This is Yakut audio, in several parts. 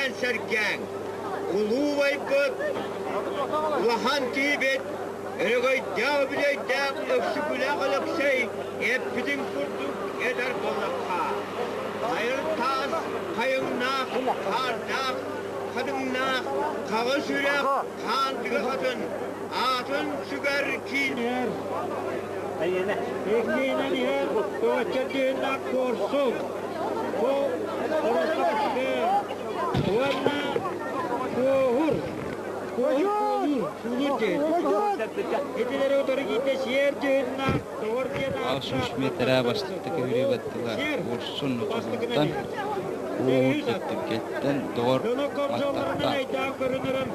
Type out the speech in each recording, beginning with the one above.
Иһиллээн-сэргээҥ, улуу убайбыт, улахан киһибит, өрөгөйдөөх үбүлүөйдээх Өксөкүлээх Өлөксөй эппитин курдук этэр буоллахха, хайыр таас хайыҥнаах, хаардаах, хатыҥнаах, хаҕыс үрэх хаандыга хатын, аатын сүгэр киин Иккиинэн иһэр Көччөрдүүннээх куорсун бу Оросхоска уонна Куоһур Куоһур Куулур диэн итилэри утары киирдэ сиэр дьүһүннээх доҕор диэн 63 метрэ бастакы күрүү баттыла Куорсун Ночолуттан Куур Тэттиргэттэн Доҕор Дьоно коржоллорунан Маттаттан өйдөөн көрүнэрин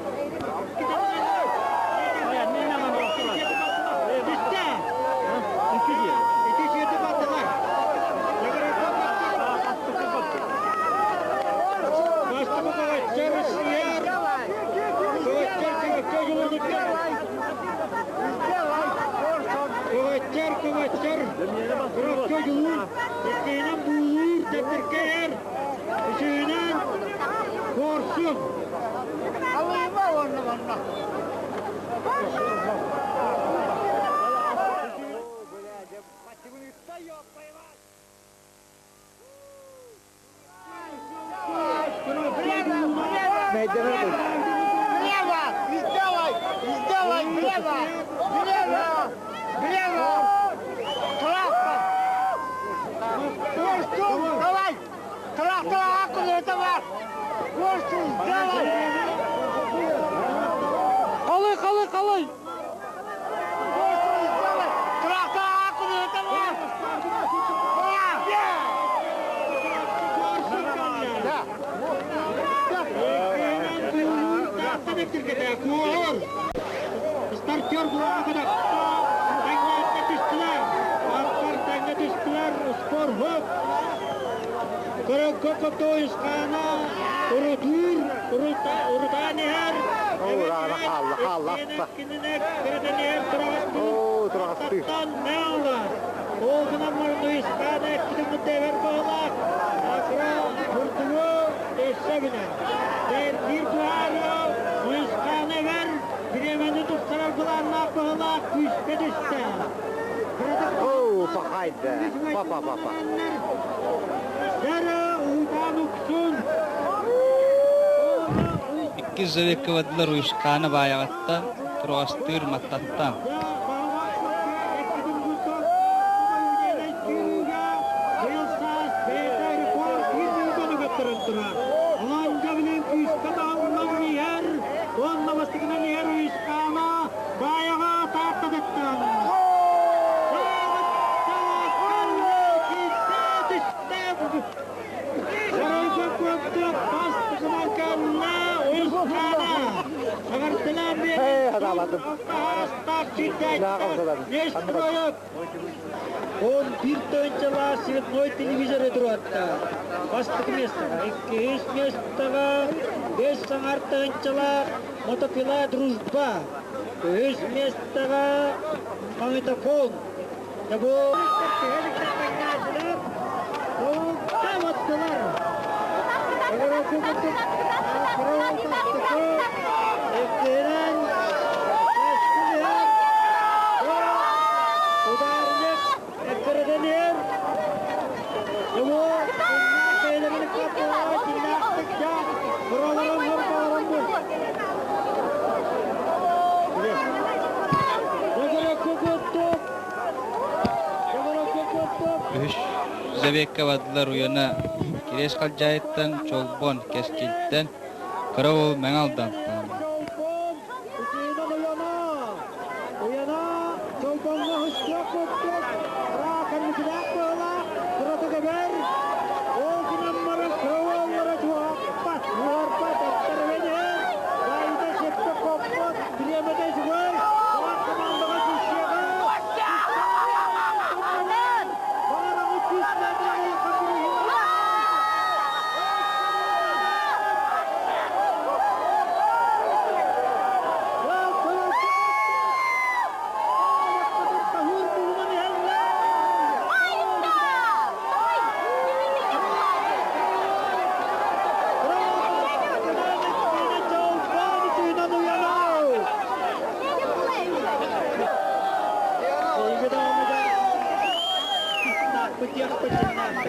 Куорсун! Алыыба уонна манна. Влево! Сделай! Сделай! Влево! Влево! Влево! Трактор! Курсун! Давай! Трактор аккуратно бар! Курсун! Сделай! Қалай, қалай, қалай? Курсун! Сделай! Трактор аккуратно бар! Стартер буолаҕына тэҥҥэ түстүлэр. Аттар тэҥҥэ түстүлэр. Спорһук. Көрөккө Котоюсхана урутуур, урутаан иһэр. Хаалла, хаалла. Кининек кырытан иһэр тураҕастыыр. Оо, тураҕастыыр. Таттан Мелла. Ол гынан Мордуйусхана эккитин мутевер баҕалаах. Акра бурдугу өссө гына. Дэрдиир туһаары Уйусхана эбэр бириэмэни тупсарар былааннаах баһылаах күүскэ түстэ. Оо, пахайда. Папа, папа. Дәрі уутаан уксун. Иккис завекка бардылар Уйусхаана Баайаҕаттан, Тураҕастыыр Маттаттан. Hey, хадаалатым. Он bir тыһыынчалаах цветной телевизоры туруотта. Бастакы местоҕа, иккис местоҕа бэс саҥар тыһыынчалаах мотопила «Дружба», үһүс местоҕа магнитофон. Бу Отталар. Иккиһинэн ударник эккирэтэн Его Үһүс завекка бардылар Уйана Кириэс Халдьаайыттан, Чолбон, Кэскилтэн, Кыра уол Мэҥэ Алдантан. Уйана Чолбоҥҥо хыстыах курдук, кэнникилээх быһалаах, кырата көбөр, ол гынан баран кыра уоллара чугаһаппат, уорбат, эттэрбэн иһэр, баайыта сөпкө хоппот, бириэмэтэ үчүгэй, баар командаҕа киирсиэҕэ, баараҕы 100 метр улахан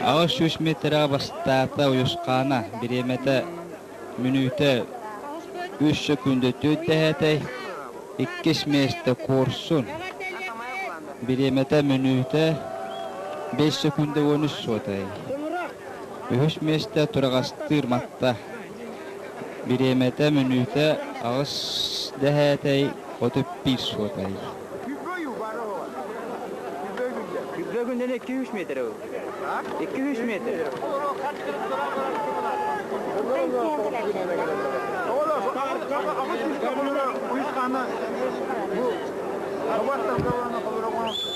800 метрэҕэ бастаата Уйусхаана, бириэмэтэ мүнүүтэ үс сөкүүндэ түөрт дэһээтэй, иккис миэстэ Куорсун, бириэмэтэ мүнүүтэ 5 сөкүүндэ 13 суотай, үһүс миэстэ Тураҕастыыр Матта, бириэмэтэ мүнүүтэ аҕыс дэһээтэй 31 суотай. Бүгүннэн 2-3 метр ол. 2-3 метр.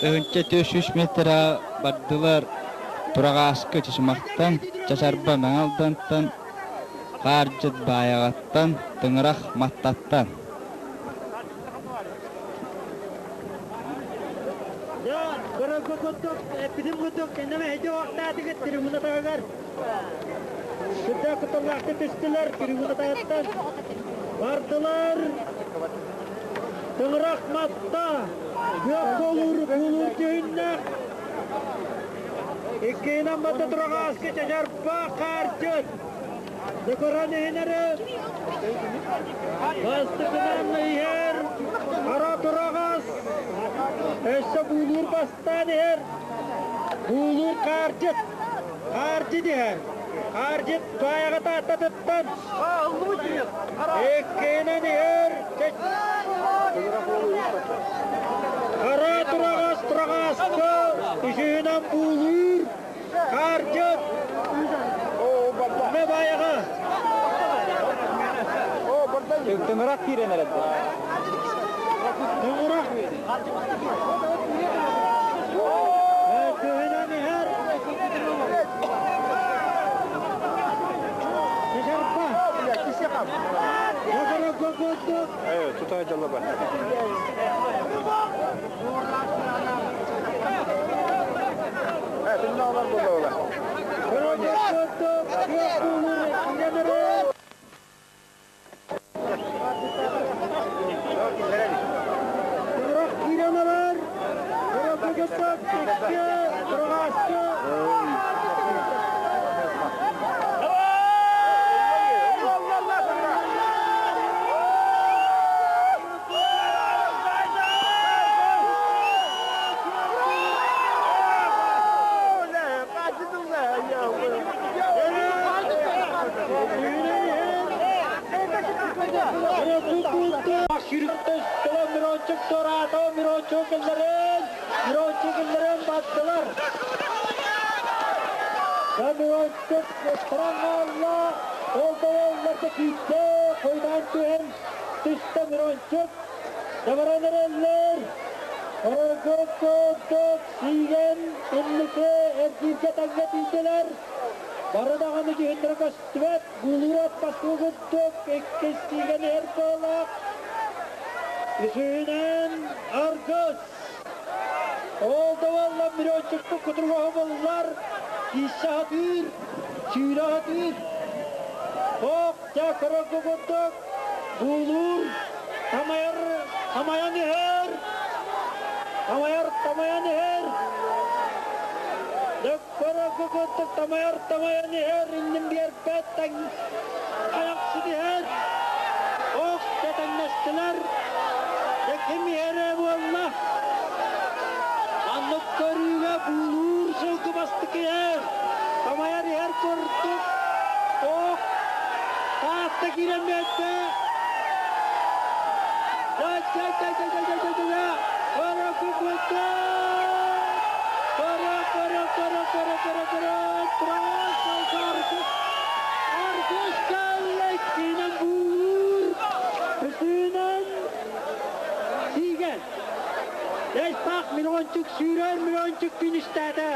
Тыһыынча 400 метра бардылар Тураҕааскы Чычымахтан, Чачарба Мэҥэ Алдантан, Хаардьыт Баайаҕаттан, Тыҥырах Маттаттан. Дьэ, көрөргө курдук, эппитим курдук, кэннэ эһиги уохтаатыгыт трибуна таһыгар. Сүрдээх кутталлаахтык түстүлэр трибуна таһыттан. Бардылар. Тыҥырах матта. Күөх кулуур кулуур түһүннэх. Иккиһинэн батта тураҕааскы чачарпа хаарчыт. Декоран иһинэри бастакынан иһэр хара тураҕас өссө буулуур бастаан иһэр буулуур хаардьыт хаардьыт иһэр хаардьыт баайаҕа тааттатыттан иккиһинэн иһэр хара тураҕас тураҕаска үсүһүнэн буулуур Хаардьыт! Мэ баайаҕа! Тыҥырах киирэн эрэр. Тыҥырах! Күһүнэн иһэр! Чачарпа! Кокорококотук! Тутай жалаба. Бары даҕаны дьүһүннэрэ көстүбэт, булуурат баскыгыттык иккис сиигэн иһэр буолаах. Үсүһүнэн Аргыс. Ол да буолла Мирончукпут кутуругу буллар, киисэ хатыыр, сүүрэ хатыыр. Ох, дьэ көрөргө курдук, буулуур, тамайар, тамайан иһэр, тамайар, тамайан иһэр. Дөккөрөгө курдук тамайар, тамайан иһэр, иннин биэрбэт, айахсыт иһэр. Ох, тэтэҥнэстилэр. Дьэ ким иһэрэ буолла? Маннык көрүүгэ буулуур сылгы бастакы иһэр. Тамайар иһэр курдук. Ох, Таатта киирэн биэрдэ. Дьэ-дьэ-дьэ-дьэ-дьэ-дьэ-дьэ! Көрө курдук! Көрө, көрө, көрө, көрө, көрө, көрө! Тураҕас Аргыс! Аргыс кэллэ иккиинэн буулуур! Үсүүнэн сиигэн! Эспах миллиончик сүүрэр миллиончик фиништээтэ!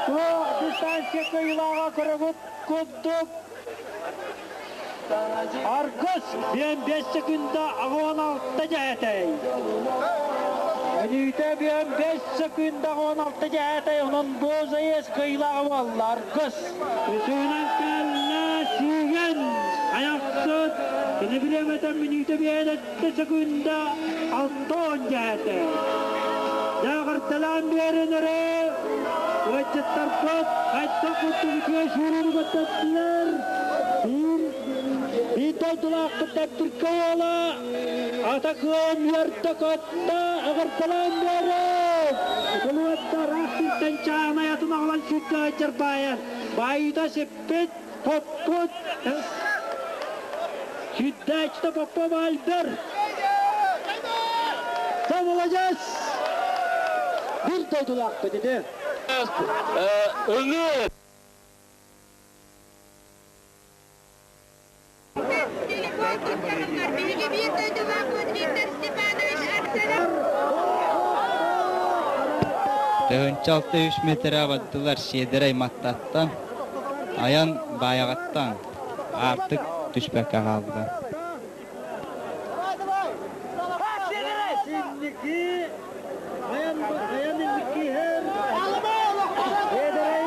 Туох дистанция кыайыылааҕа көрөбүт курдук Аргыс диэн 5 секунда 16 дьэһэтэй. Мүнүүтэ биэн 5 секунда 16 дьэһэтэй, онон бу заезд кыайыылааҕа буолла Аргыс. Үсүһүнэн кэллэ Сиигэн. Айахсыт кини бириэмэтэ мүнүүтэ биэрэтте секунда 60 дьээтэ. Дьааҕырталаан биэрин эрэ ыалдьыттарбыт хайдах курдук үчүгэй сүүрүүнү көрдөрдүлэр. Биир биир дойдулаахпыт Дэптиркэ уола ата кыайан үөрдэ-көттө, эҕэрдэлээн биэрин! Тулуотта ыраах сиртэн чаанай атын аҕалан сүүрдэ сылдьар баайан, баайыыта сиппит, хоппут, сүүрдээччитэ Попов Альбер. Да молодец! Бір дойдулаахпыт ити. Өҥө Телефон туттарыллар. Биһиги биир дойдулаахпыт Виктор Степанович Арсенов. 1006 метрэ бардылар сиэдэрэй Маттаттан, айан Баайаҕаттан аартык түспэккэ хаалла. Инники айан айан инники иһэр сиэдэрэй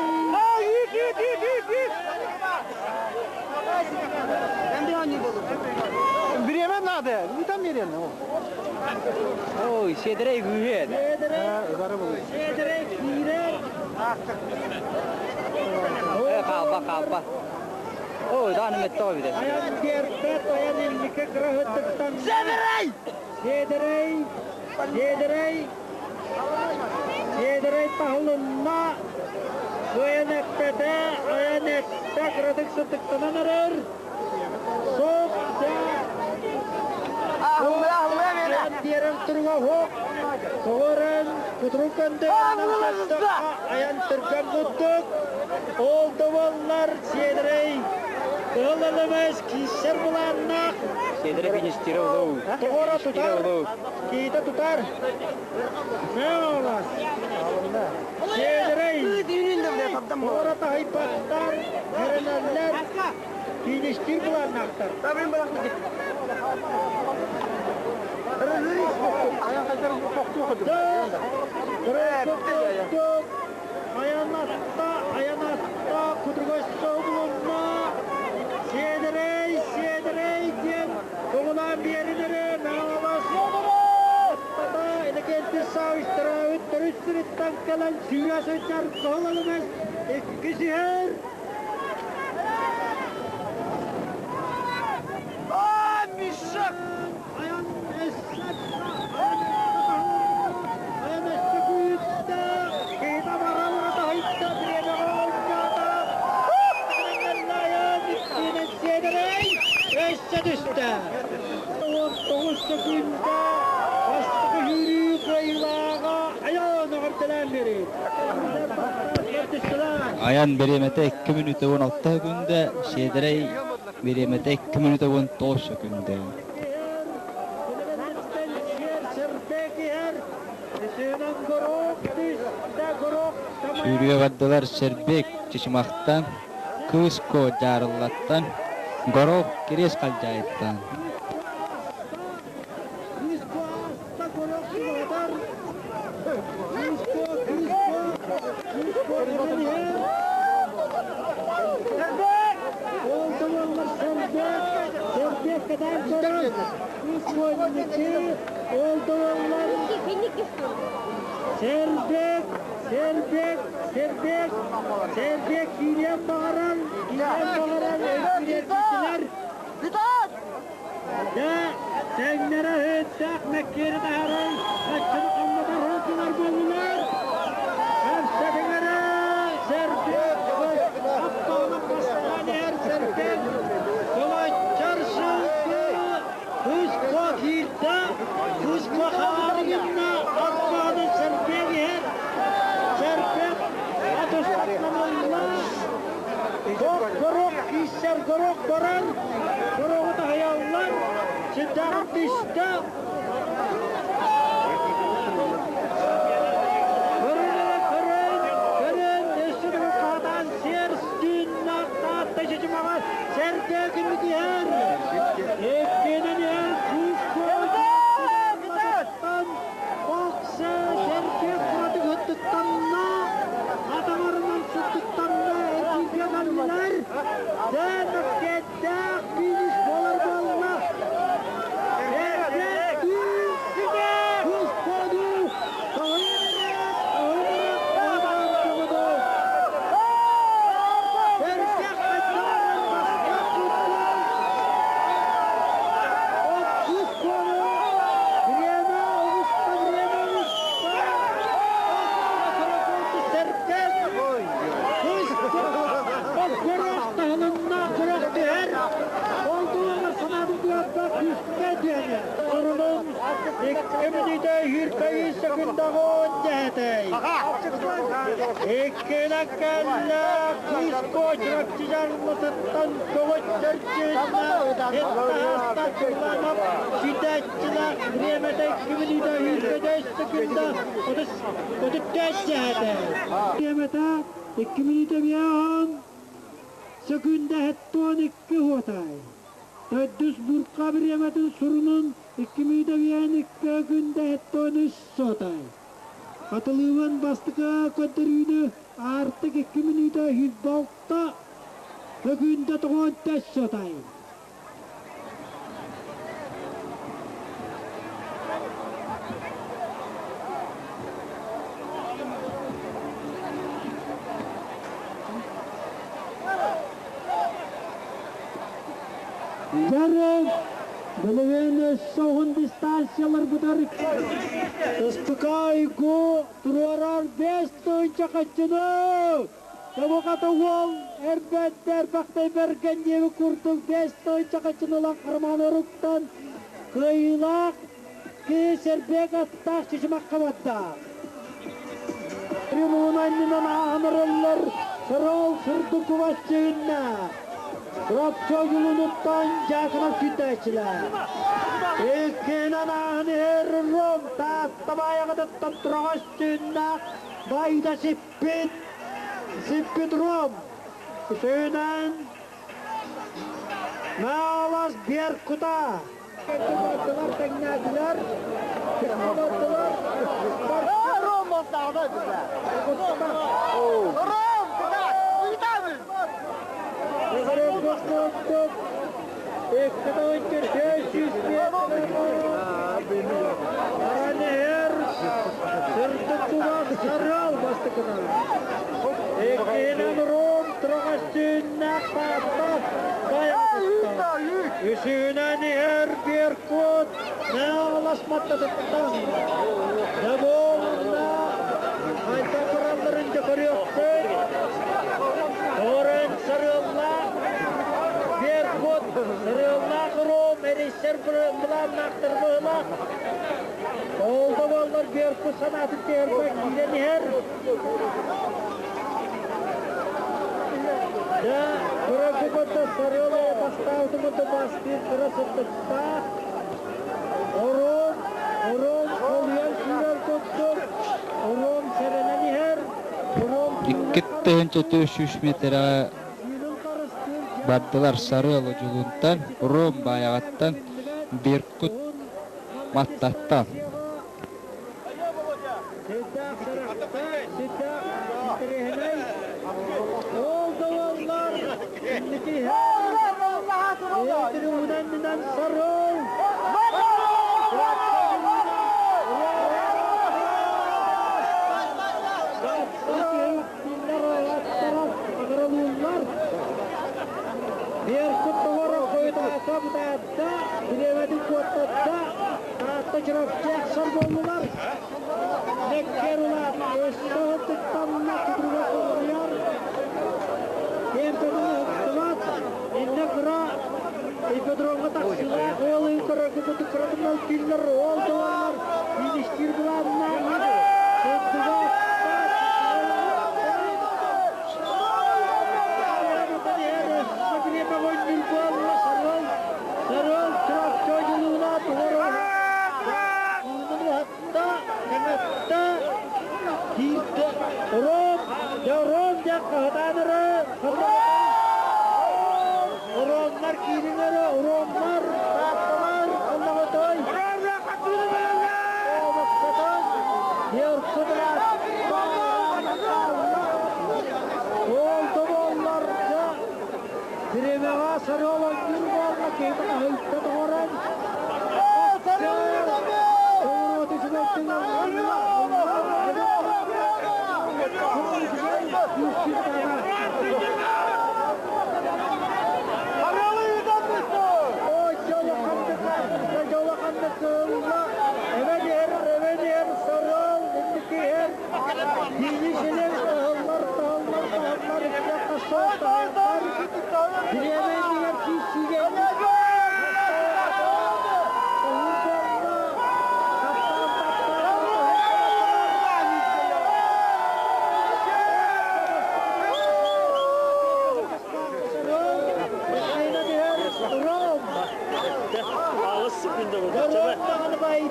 Время надо, не там мерено. Ой, сиэдэрэй күүһэ. Сиэдэрэй киирэр. Хаалба, хаалба. Ой, дааны меттоо бите. Айан биэрбэт, айан инники кыраһыттыктан. Сиэдэрэй! Сиэдэрэй! Сиэдэрэй! Сиэдэрэй таһылынна. Кыайан эппэтэ, айан эттэ, кыратык сытыктанан эрэр. Суох, дьэ. Айан биэрэн туруга суох. Тоҕо эрэн кутурук көндө айан түргэн курдук. Ол да буоллар сиэдэрэй кыһыл элэмэс кииссэр былааннаах. Сиэдэрэй финистире улуу. Тоҕо тутар, киитэ тутар. Мэ Сиэдэрэй тоҕо таһыйбаттар, эрэнэллэр, фиништиир былааннаахтар. Айанатта, айанатта, кутуруга булунна. Сиэдэрэй, сиэдэрэй диэн тугунан биэринэри наалас. Тата, Иннокентий Савич төрөөбүт төрүт сириттэн кэлэн сүүрэ сылдьар кыһыл элэмэс иккис иһэр. Айан эссэ, айан эссэ таһылынна, айан эссэ күүттэ, киһитэ бара-бара таһыйда, бириэмэҕэ оонньоото. Айан иккиинэн сиэдэрэй, өссө түстэ. 19 секунда бастакы сүүрүү кыайыылааҕа айан эҕэрдэлээн биэрин. Айан бириэмэтэ 2 мүнүүтэ 16 секунда, сиэдэрэй бириэмэтэ 2 мүнүүтэ 19 секунда. Сүүрүүгэ бардылар Сербек Чычымахтан, Кыыс Куо Дьаарыллаттан, Горох Кириэс Халдьаайыттан. Сербек, Сербек, Сербек, Сербек киириэн баҕарар, киириэн баҕарар, өйдүүрдүлэр. Дьэ, тэҥнэрэ өйдөөх мэккиэри таһааран, аччыны хамнатар һылдьылар буоллулар. Көрсөтүҥэрэ Сербек аппаҕынан бастаан иһэр Сербек Кылаччар сылгы Кыыс-Куо киирдэ, Кыыс-Куо хаары гынна, аппаҕынан Сербек иһэр. Сербек ат устаттанылла. Горох кииссэр горох баран, гороҕу таһыйаллар, сирдээҕин түстэ. Көрүнэрэ көрөн, көрөн, өссө да хаатаан сиэр түүннээх таатта чычымаҕа сэргэ күнүтүһэр. Эккиэнэн иһэр кыыс куо Бокса сэргэ куратык ыттыктанна, атаҕарынан сыттыктанна эргииргэ кэллилэр. Дьэ, мэккиэттээх финиш. секундаҕын дьэһэтэй. Иккинэн кэллэ кыыс Чурапчы дьармытыттан көҕөттөр чыынна Еттаһаастан сүтээччилээх бириэмэтэ 2 мүнүүтэ 25 секунда 34 дьэһэтэй. Бириэмэтэ 2 мүнүүтэ 5 секунда 72 хуотай. Төрдүс бурка бириэмэтин сурунун 2 мүнүүтэ 52 күндэ 73 сотай. Хатылыыбын бастакы көрдөрүүнү Аартык 2 мүнүүтэ 106 секунда 94 сотай. Дьарык билигин өссө уһун дистанцияларбытар Ыстыкайгу туруорар 5 тыһыынча хаччыны Тобуката уол эрбэттэр бахтай бэргэн диэби курдук 5 тыһыынча хаччыны ылан Карман оруктан кыайыылаах киһи Сербек аттаах чычымахха барда. Римунаннынан ааһынырыллар Сырол сырдык кубас чыынна. Рапчо юлунуттан Дьаакынов сүүрдээччилэр. Иккинэн ааһын иһэр Ром Таатта баайаҕытыттан тураҕас чыыннаах байда сиппит сиппит Ром. Үсүһүнэн Наалас Беркута. Бардылар, тэҥнээтилэр. Бардылар. Ром болтаҕына бile. Ром, куда? Ыытабын. Сырдык тулах сарал бастыкынан. Эккинен Ром тұрағастүйіннәк таатта баяғытта. Үсүүнэн иһэр Беркут Наалас маттатыттан. Набоолунна хайда туралларын көрүөхпүт. Торен сарыалла Беркут сарыаллаах Ром эриссер былааннаахтар быһылаах. Олда боллар Беркут санаатын тербек киирэн иһэр. Да, көрөккөтө сарыала бастаутумуту бастыыр кыра сыттыктаах. Орон, орон холуйан сүүрэр курдук. Орон сэрэнэн иһэр. Орон 2400 метр бардылар Сарыал Одьулуунтан, Ром Баайаҕаттан, Беркут Маттаттан. Сиддаах сарахта, сиддаах интэриэһинэй. Ол да буоллар, инники иһэр. Ээтири унаннынан сарыл. Беркут тоҕоро хойутаата бутаатта, билеметин куоттатта, таатта чырапчы ахсар буоллулар. Неккер улаат, өссө тыттанна кутуруга колоруйар. Кемпетин ыһыктыбат, инне кыра ипподромҥа тахсыылаах ыал көрөргө кутук кыратымнал киллер, ол доллар, фиништир булаанна, сырдыга Сарыл Чурапчы жылуна тугору хатта, киирде. Ром, Ром деп қағытаныры, Ромнар киириңери, Ромнар, таатталар, Аллаҕытой. Ол тоболларга Биремеға сарыол ойнур буолла кейбі аһыйтта тоҕорон.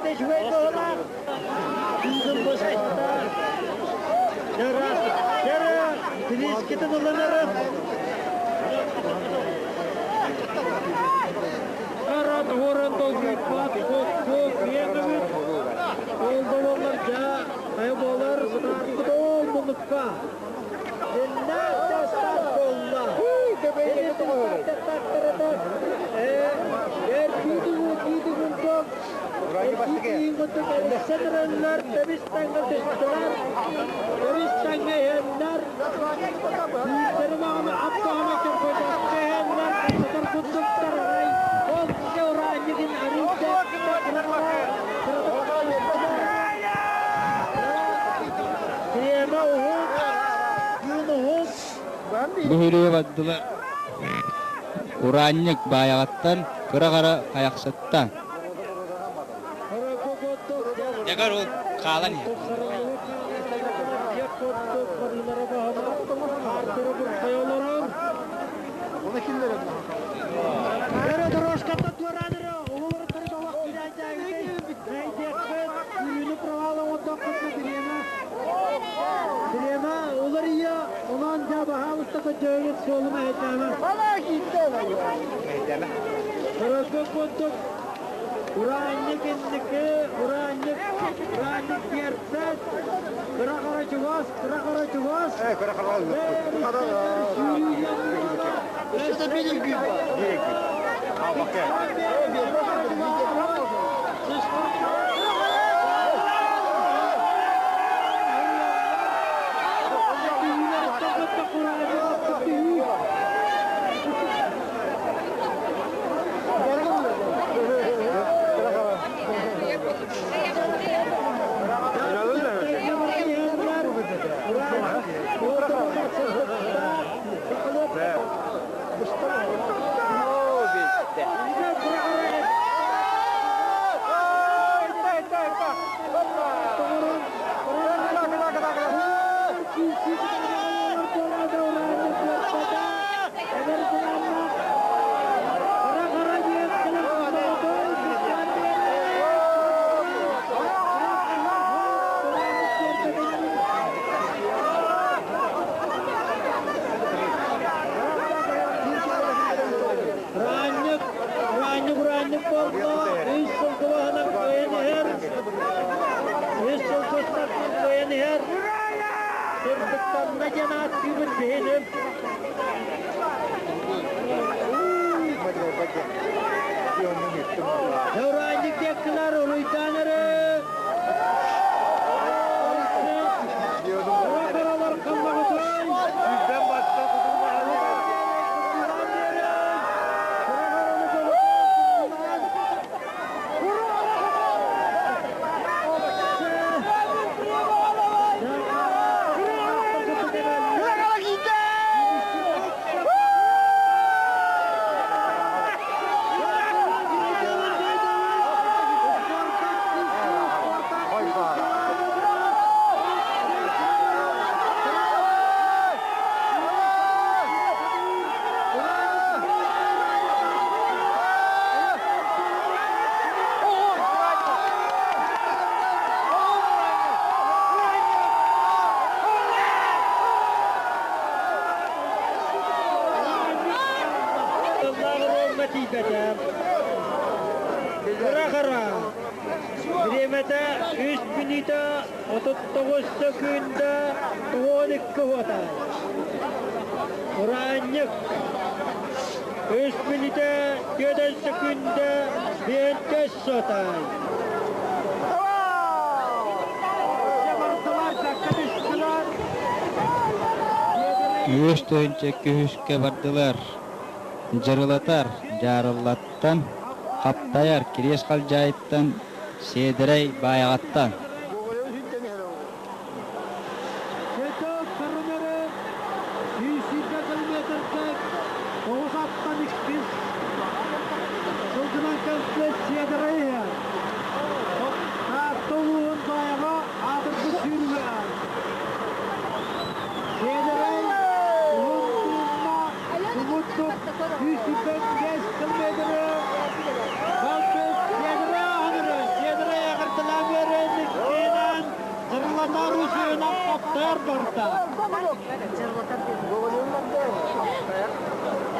Бириэмэтэ үчүгэй быһыылаах. Күүгүн быспата. Дьэ, Килиискитин ылан эрэ. Ара туһуран долгуйбат, кук-кук, иэҥэбит. Ол да буоллар дьэ, хайа буолар, ытаарбыт ол мунукка. Иннээх да старт буолла. Бу үрүө бардылар Ураанньык Баайаҕаттан кыра-хара Хайахсыттан. Дьэгэр ол хаалан иһэр. Ураанньык инники, ураанньык, ураанньык биэрбэт, кыра хара чугас, кыра хара чугас. Кыра хара Ураанньык, ураанньык, ураанньык буолла, үс сыл кылаһынан кыайан иһэр, үс сыл кустартан кыайан иһэр, сырдыктанна диэн ааттыыбын биһиним. Ураанньык диэккилэр уруйдаан эрэ. Кыра-кыралар ханнаҕытай? Кыра-хара бириэмэтэ үс мүнүүтэ 39 сөкүүндэ 12 уота. Ураанньык үс мүнүүтэ 4 сөкүүндэ 5 сотай. Үөс тыһыынча күһүскэ бардылар. Дьырылатар, дьаарыллаттан, хаптайар Кириэс Халдьаайыттан, Сиэдэрэй Баайаҕаттан.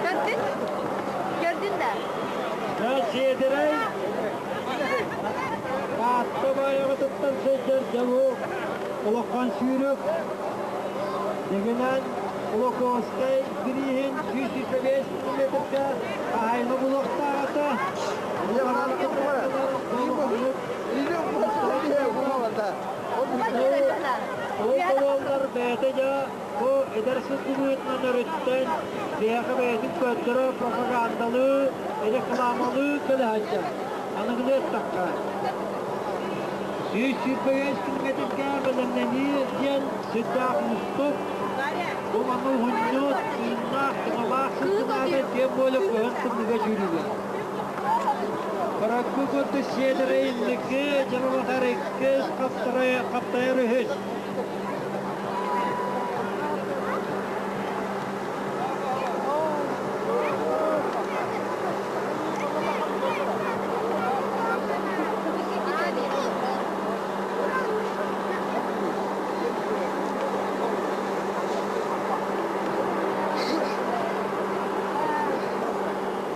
Көрдүн? Көрдүн да? Сиэдэрэй Таатта баайаҕытыттан сылдьар дьолу улахан сүүрүк дьиҥинэн Кулаковскай бирииһин 125 километрга хаһаайына булуохтаах этэ. Ол буоллар бэйэтэ дьэ бу эдэр сылгыбытынан өрүттэн биһиэхэ бэйэтин көрдөрө пропагандалыы, рекламалыы кэлэ сылдьар. Аныгылыы эттэххэ, 125 километрга бэлэмнэнии диэн сүрдээх уустук. Бу маны уһунньут, тыыннаах, тыҥалаах сылгылаата тем более көһөн тымныга сүүрүүгэ. Каракку курдук сиэдэрэй инники, дьаралатар иккис, хаптайар үһүс.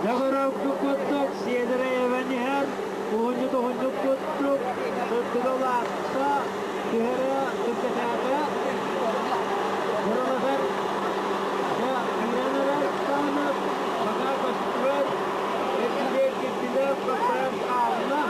Дьаҕыраппы курдук сиэдэрэй эбэн иһэр, уһунньут-уһунньук курдук сырдыга улаатта, түһэрэ түргэтээтэ. Дьаралатар дьэ киирэн эрэр даҕаны баҕа көстүбэт, эргилиэр кирдилэр хаптайан хаалла.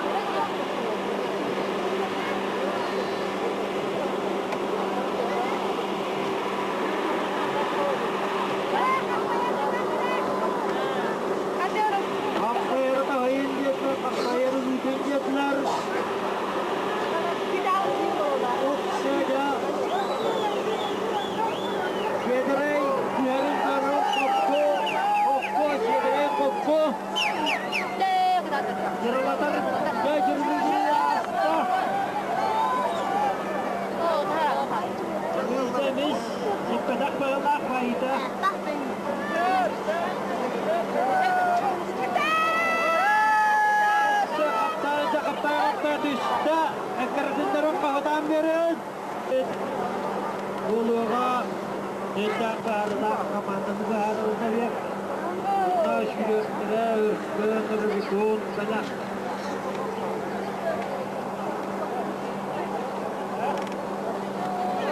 Хаптайары таһыйын диэтилэр, хаптайары ыытын диэтилэр. Уксага Сиэдэрэй түһэрин көрөн хоппу, хоппу, сиэдэрэй хоппу. Дьырылатар дьэ дьырылыы ааста. Кыылда эмис сиппэтэх быһыылаах байыта. Хаптаайда түстэ. Эккирэтиннэрин хаһытаан биэрин. Буолуоҕа дьиҥнээх быһаарыылаах хамаанданы быһаарыллар. Онно сүүрүөхтэрэ Өркөн, Рубикон, Бэлэх.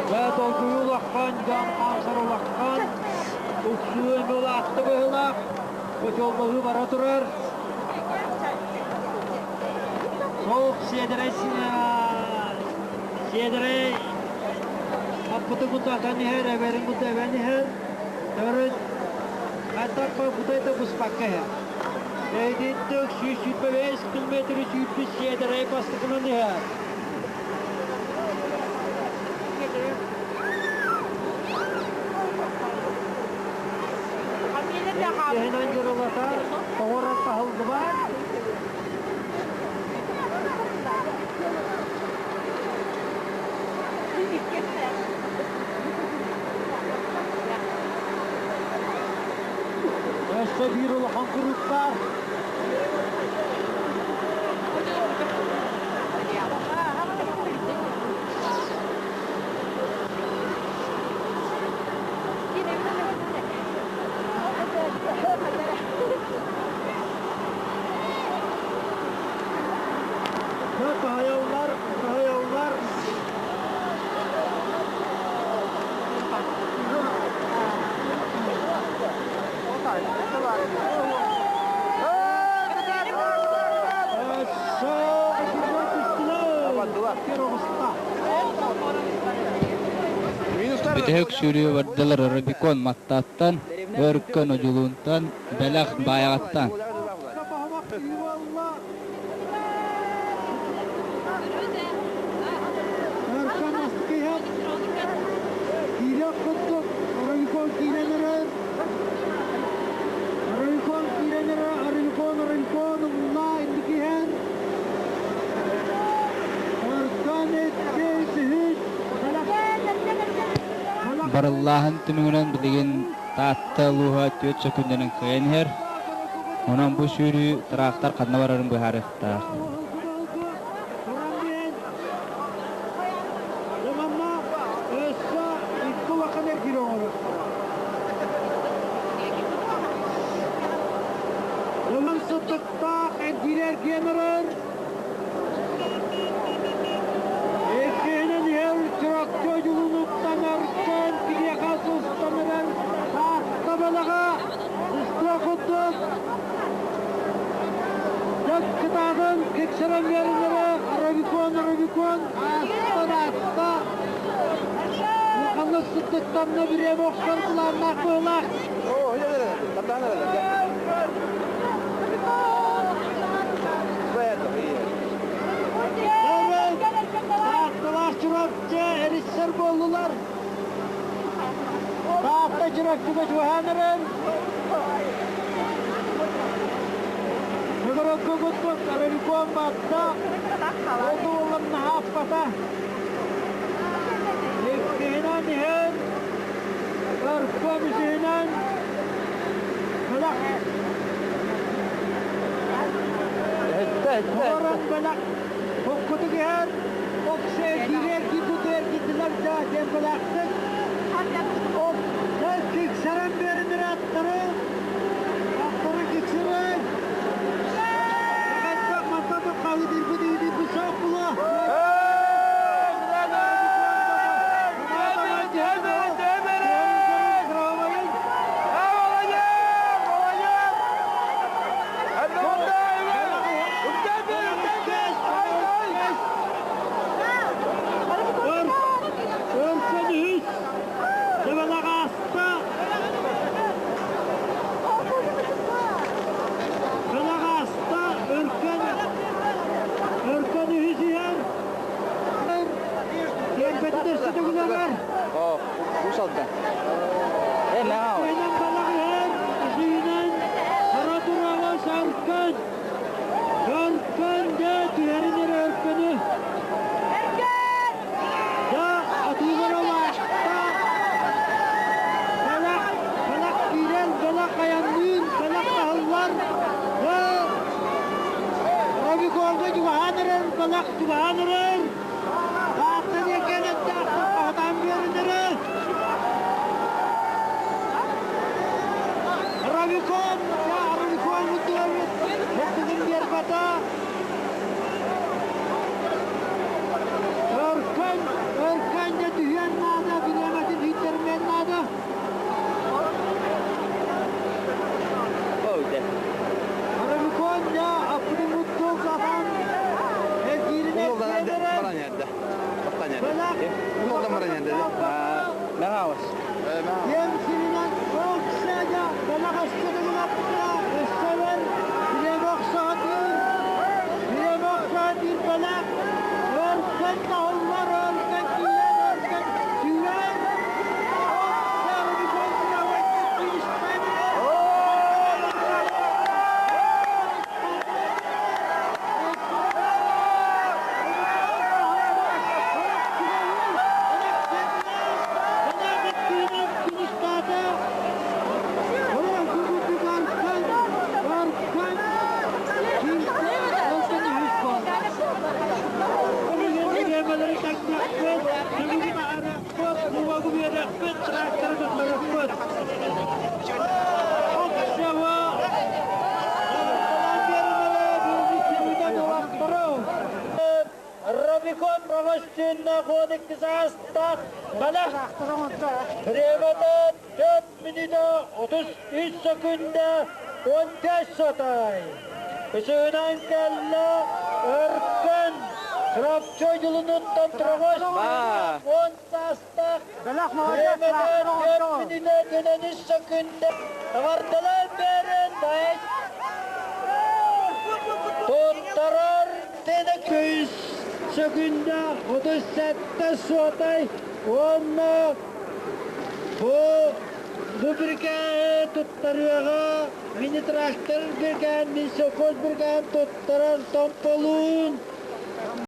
Дьэ, долгуйуу улахан, дьон хаамсар улахан, уксуу эмиэ улаатта быһыылаах, хочуоллаһыы бара турар. Суох, сиэдэрэй сиэдэрэй аппытын куту атан иһэр, эбэрин куту эбэн иһэр, төрүт хайдах бутай да буспакка иһэр. Эйдиттик 125 километры сүүрбүт сиэдэрэй бастакынан иһэр. Иһинэн дьырылатар, тоҕор таһылдыбат. Өссө биир улахан куруктаах. Таһайаллар, таһайаллар. Бүтэһик сүүрүү бардылар Рубикон Маттаттан, Өркөн Одьулуунтан, Бэлэх Баайаҕаттан. Өркөн астыһан киирэх курдук Рубикон киирэн эрэр. Рубикон киирэн эрэр, Рубикон, Рубикон умна инникиһэн. Өркөн иккис, үһүс. Барыллааһын түмүгүнэн билигин Таатта улууһа 4 сөкүүндэнэн кыайан иһэр. Онон бу сүүрүү тыраахтар ханна барарын быһаарыахтаах. Манна өссө икки улахан оҥоруохтара. Ылын сыттыктаах эргиир эрэр. Иккиһинэн иһэр Чурапчы одьулуунуттан өртөн киниэхэ сыстан эрэр Таатта бэлэҕэ сыстыа курдук. Дьон кытаатын киксэрэн биэрэллэрэ Ровикон, Ровикон аастан ааста. Улаханнык сыттыктанна бириэмэ охсор былааннаах быһыылаах. Таатталаах Чурапчы эрissэр буоллулар. Таатта Чурапчыга чугаһаан эрэр. Бүгүрүккү курдук Ревикон батта. Ол туоллан наһааппата. Иккиһинэн иһэн Өркөн үсүһүнэн бэлэх Олорон бэлэх Буккутук иһэр Оксе киирэр киирбуту эргиттилэр да диэн бэлэхтик Ок киксэрэн биэринэр аттары аттары киксэрэн Хайдах мантан хаһыытыырбыт иһитирбит суох була Өркөн үһүс Дыбалаҕ ааста Дыбалаҕ ааста Өркөн Өркөн үһүс иһэр Тиэрбэтин өссө төгүлэгэр. Үһүнэн балах иһэр, үсүһүнэн хара тураҕас Өркөн. Өркөн дэ түһэрин эрэ Өркөнү. Да атыылар улаатта. Балах, балах киирэн, балах айанныыр, балах таһыллар. Да Робикорга чугаһаан эрэр, балах чугаһаан эрэр. Таатта диэки эттэхтэр хаһытаан биэрин эрэр. Робикон, Робикон муттугар муттугун биэрбэтэ. Өркөн, өркөн дьэ түһүөн наада, бириэмэтин сүүйтэрмиэн наада. Робикон дьэ аппытын муттук атан эргиирин эргийэн эрэр. Диэн сиринэн Оксана балаҕассытыгылаппыта өссөбөр бириэмэ охсоотуур, бириэмэ охсоотуур балак өркөн таһыллар, өркөн киирэр, өркөн сүүрэр. Оксана Робикон Ромастинна 12 саастаах Балах Времата 4 минута 33 секунда 15 сотай. Үсүһүнэн кэллэ Өркөн Чурапчы дьылынуттан Троҕос 10 саастаах Времата 4 минута 13 секунда Эҕэрдэлээн биэрэн баай туттарар Тенекөйүс сөкүндэ 37 суотай уонна бу бу бирикээһи туттарыаҕа мини-трактор бирикээн, мини-совхоз бирикээн туттарар Томполуун.